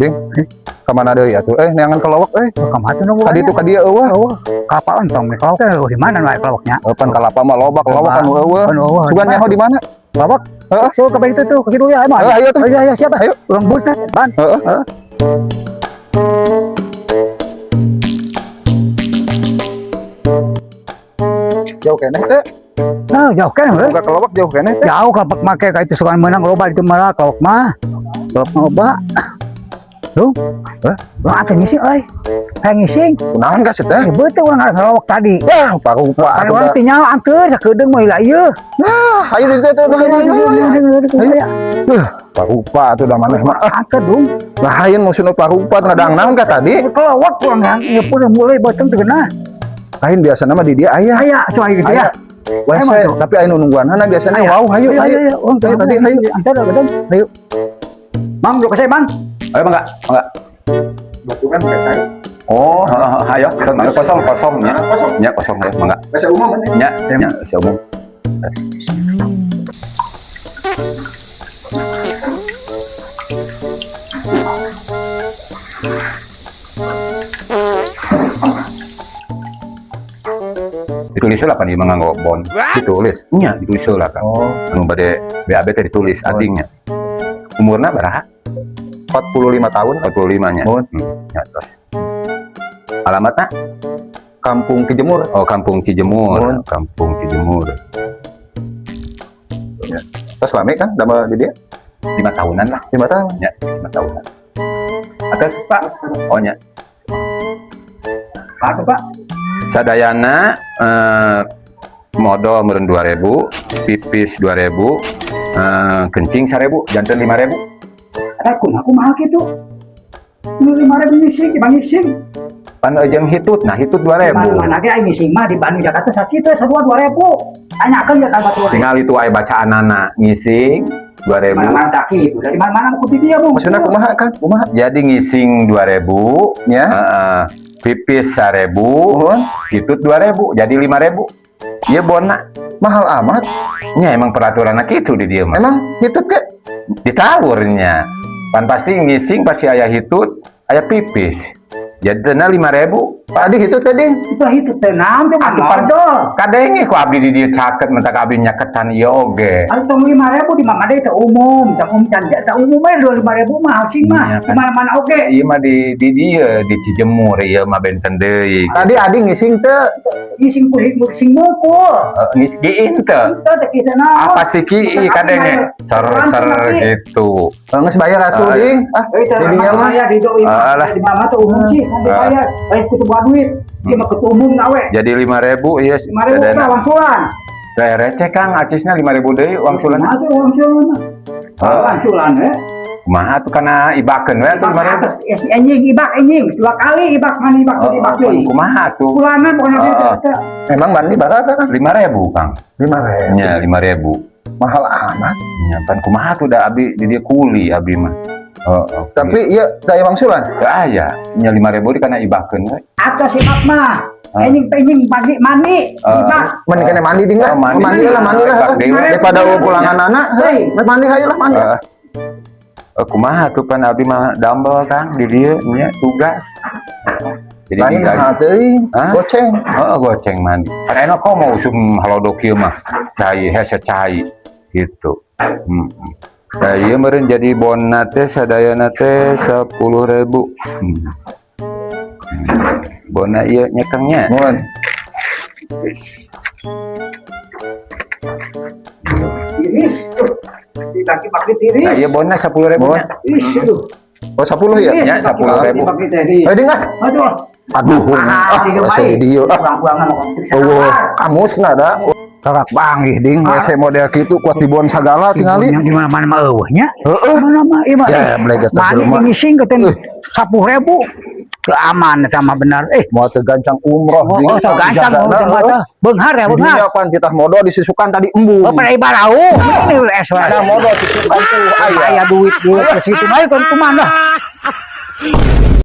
Ding, ka mana deui atuh? Eh, neangan kelawak eh. Ka mana tuh? Ka ditu ka dieu euweuh. Oh, kalapa entong nih kelawak teh di mana nu kelawaknya? Oh, pan kalapa mah loba, kelawak kan euweuh. Kan euweuh. Sugan nyaho di mana? Kelawak. Heeh. So ke itu tuh, ke kitu ya emang. Heeh, ayo tuh. Iya, iya, siapa? Ayo. Urang butet, ban. Heeh. Heeh. Jauh keneh teh. Nah, jauh kan, heuh. Boga kelawak jauh keneh teh. Jauh kelawak make ka itu sukan menang loba itu malah kelawak mah. Kelawak mah loba. Lu? Hah? Lu atuh ngising euy. Hayang ngising. Kunaon ka teh? Eh, beuteung urang ngalawak tadi. Wah, parupa Kan atuh. urang teh nyawa anteur sakedeung mah heula ieu. Nah, ayo di ditu tuh, ayo ayo ayo. Ayo. Ayo. Parupa atuh da maneh mah. Ah, Anteur dong. lain maksudna parupa ngadang naon ka tadi? Kelawak urang yang ieu pun mulai beuteung teu geunah. Lain biasa nama di dia aya. Aya coy gitu ya. WC, Emang tuh. Tapi aya nu nungguanana biasanya wow, hayu Ayo, hayu. ayo, Ayo tadi hayu. Antar gedung. Ayo. Mang, lu ke saya, Bang. Ayo mangga, mangga. Baturan kayak Oh, heeh, ayo, mangga kosong kosong nya. Kosong. Nya kosong ya, mangga. WC umum kan? Nya, nya WC umum. Ditulis lah pan ieu mah nganggo bon. Ditulis. Nya, ditulis lah kan. Oh, Anu bade BAB teh ditulis adingnya. Umurna baraha? 45 tahun. 45 nya. Mohon. Ya, terus. Alamatna? Kampung Kijemur. Oh, Kampung Cijemur. Mohon. Kampung Cijemur. Terus lame kan damel di dia? 5 tahunan lah. 5 tahun. Ya, 5 tahunan. Atas Pak. Oh nya. Apa, Pak? Sadayana modol meureun 2000, pipis 2000, kencing 1000, janten 5000. Ada kumaha kumaha kitu. Nu 5000 ngising, di ngising. Pan jeung hitut, nah hitut 2000. Mana-mana ge aing ngising mah di Bandung Jakarta sakitu sarua 2000. Tanyakeun ya ka batur. Tinggal itu aya bacaanana ngising 2000. Mana-mana tak kitu. Dari mana-mana ku di dia, Bung. Maksudnya kumaha kan? Kumaha? Jadi ngising 2000, Ya. heeh, pipis 1000, Mohon. hitut 2000, jadi 5000. Ieu bona. Mahal amat. Nya emang peraturan kitu di dieu mah. Emang hitut ke? Ditawurnya. Pan pasti ngising pasti aya hitut, aya pipis. Jadi dena 5000. Tadi hitut tadi. Itu hitut teh naon teh Atuh, pan. Modol. Kadenge ku abdi di dieu caket mentak abdi nyaketan ieu oge. Atau tong 5000 di mana teh umum, tong umum can teh umum we 5000 mah sing mah. Iya, Di kan. mana-mana oge. Ieu mah di dieu di Cijemur ieu mah benten deui. Tadi adi ngising teu. Ngising kulit ngising mukul. Ngis kiin teu. Itu teh kita naon. Apa sih ki kadenge ser-ser gitu. Eh, geus bayar atuh, Ah, Ding. Ah, Eh, itu jadinya mah. bayar di doi Ah, lah. di mana tuh umum sih, nanti bayar. Lain kudu bawa duit. Dia mah kudu umum nawe. Jadi 5000 ieu 5000 mah wangsulan. Teh receh Kang, acisna 5000 deui wangsulan. Kumaha tuh wangsulan mah? Ah. Wangsulan we. Kumaha tuh kana ibakeun we atuh Ibak 5000. atas es anjing ibak anjing dua kali ibak mana ibak Oh, ibak deui. kumaha tuh? Bulanan pokoknya Ah. dia teh. Emang mandi berapa kan? 5000 Kang. 5000. Nya 5000. Mahal amat. Nya pan kumaha tuh da abdi di dieu kuli abdi mah. Heeh. Tapi iya daya wangsulan. Teu aya. Nya 5000 di kana ibakeun we. Atau si ibak mah. Ah. Anjing anjing pagi mandi Ah. ibak. Mandi kene mandi ding lah. Oh, mandi. Mandi lah, mandi lah. Ibak deui we. Daripada pulangan anak, Hei. mandi hayu lah mandi. Heeh. Eh, kumaha tuh pan abdi mah damel Kang di dieu nya tugas. Jadi Lain digaji. mahal teuing. Hah? Goceng. Heeh, goceng mandi. Pan enak kok mau usum halodok ieu mah. Cai hese cai gitu. Hmm. Nah, ieu meureun jadi bona teh sadayana teh 10.000. Bona ieu nyekengnya. Mohon. Tiris tuh. Dibagi-bagi tiris. Nah, ieu bona 10.000 Mohon. nya. Tiris itu. Oh, 10 ya? Tiris, Ya, 10.000. Dibagi tiris. Eh, ding ah. Aduh. Aduh, Ah, ah, tiga WC baik. di dieu ah. Buang-buangan Eueuh, kamusna da. Karak banggih ding WC model kitu kuat dibon sagala tingali. Di mana-mana mah eueuh nya. Heeh. Mana mah ieu mah. Ya, beleg eta Mandi jelema. ngising ke 10.000. Teu aman eta mah benar. Eh, Mau teu gancang umroh oh, oh, teu gancang oh, teu mah teu. Beunghar ya, beunghar. Dunia pan kita modal disusukan tadi embung. Oh, pada ibarau. Ini es wae. Ada modal disusukan tuh aya. Aya duit duit ke situ mah kan kumaha.